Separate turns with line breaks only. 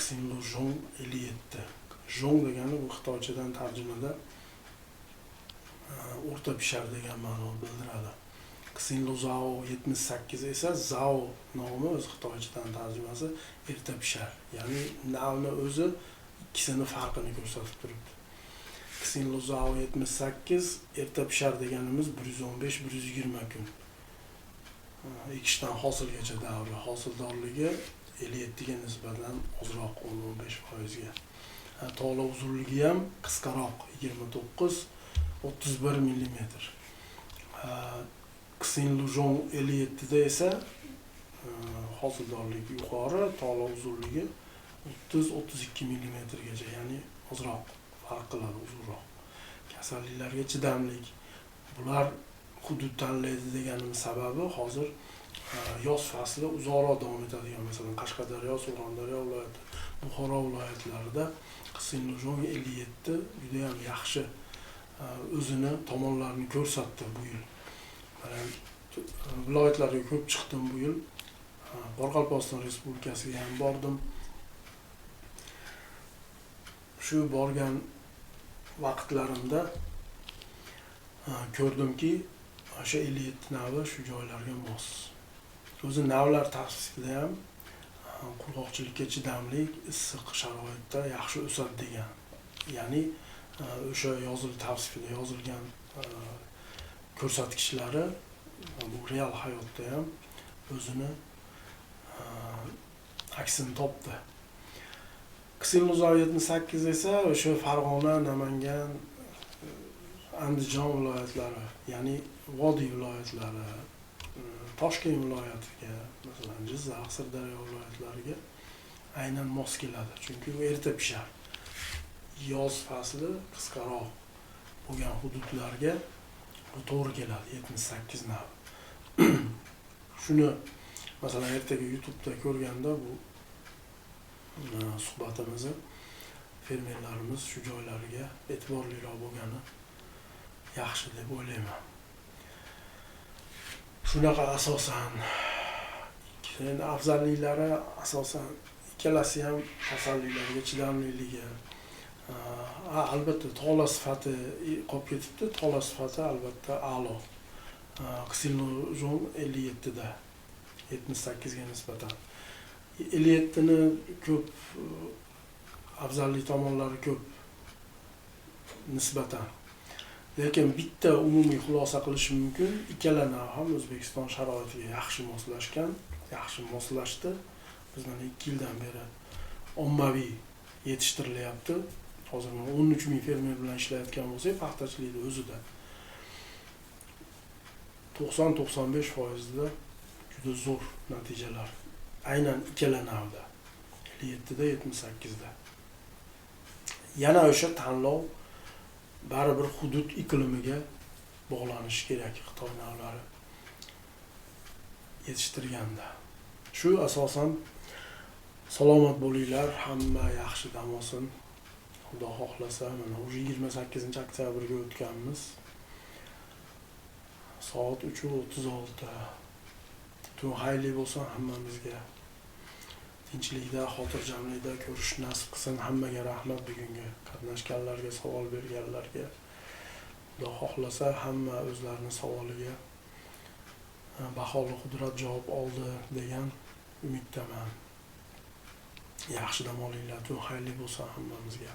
Xinluzhong 57. Zhong degani bu xitoychadan tarjimada o'rta pishar degan ma'no bildiradi. Xinluzao 78 esa Zao nomi o'zi xitoychadan tarjimasi erta pishar. Ya'ni navni o'zi ikkisini farqini ko'rsatib turibdi. Xinluzao 78 erta pishar deganimiz 115-120 kun. Ekishdan hosilgacha davri, hosildorligi 57 ga nisbatan ozroq 10-15%ga. Tola uzunligi ham qisqaroq 29-31 millimetr. Xinluzhong 57 da esa hosildorlik yuqori, tola uzunligi 30-32 millimetrgacha, ya'ni ozroq farq qiladi, uzunroq. Kasalliklarga chidamlik. Bular hudud tanlaydi deganimiz sababi hozir yoz fasli uzoqroq davom etadigan, masalan, Qashqadaryo, Surxondaryo viloyati, Buxoro viloyatlarida Xinluzhong 57 juda ham yaxshi o'zini tomonlarini ko'rsatdi bu yil. Viloyatlarga ko'p chiqdim bu yil. Qoraqalpog'iston Respublikasiga ham bordim. Shu borgan vaqtlarimda ko'rdimki, o'sha 57 navi shu joylarga mos. O'zi navlar tavsifida ham qurg'oqchilikka chidamli, issiq sharoitda yaxshi o'sadi degan. Ya'ni o'sha tavsifida yozilgan ko'rsatkichlari bu real hayotda ham o'zini aksini topdi. Xinluzao 78 esa o'sha Farg'ona, Namangan, Andijon viloyatlari, ya'ni vodiy viloyatlari, Toshkent viloyatiga, masalan, Jizzax, Sirdaryo viloyatlariga aynan mos keladi. Chunki u erta pishar. Yoz fasli qisqaroq bo'lgan hududlarga bu to'g'ri keladi, 78 nav. Shuni masalan ertaga YouTube'da ko'rganda bu suhbatimizni fermerlarimiz shu joylariga e'tiborliroq bo'lgani yaxshi deb o'ylayman. Shunaqa asosan endi afzalliklari asosan ikkalasi ham kasalliklarga chidamliligi. Albatta tola sifati qolib ketibdi. Tola sifati albatta a'lo. Xinluzhong 57 da 78 ga nisbatan. 57 ni ko'p afzallik tomonlari ko'p nisbatan. Lekin bitta umumiy xulosa qilish mumkin, ikkala nav ham O'zbekiston sharoitiga yaxshi moslashgan, yaxshi moslashdi. Biz mana 2 yildan beri ommaviy yetishtirilyapti. Hozir mana 13 ming fermer bilan ishlayotgan bo'lsak, paxtachilikni o'zida 90-95%da juda zo'r natijalar. Aynan ikkala navda. 57 da, 78 da. Yana o'sha tanlov baribir hudud iqlimiga bog'lanishi kerak Xitoy navlari yetishtirganda. Shu asosan salomat bo'linglar, hamma yaxshi dam olsin. Xudo xohlasa, mana уже 28-oktyabrga o'tganmiz. Soat 3:36. Tun xayrli bo'lsin hammamizga. Tinchlikda, xotirjamlikda ko'rish nasib qilsin. Hammaga rahmat bugungi qatnashganlarga, savol berganlarga. Xudo xohlasa hamma o'zlarining savoliga baholi qudrat javob oldi degan umiddaman. Yaxshi dam olinglar, tun xayrli bo'lsin hammamizga.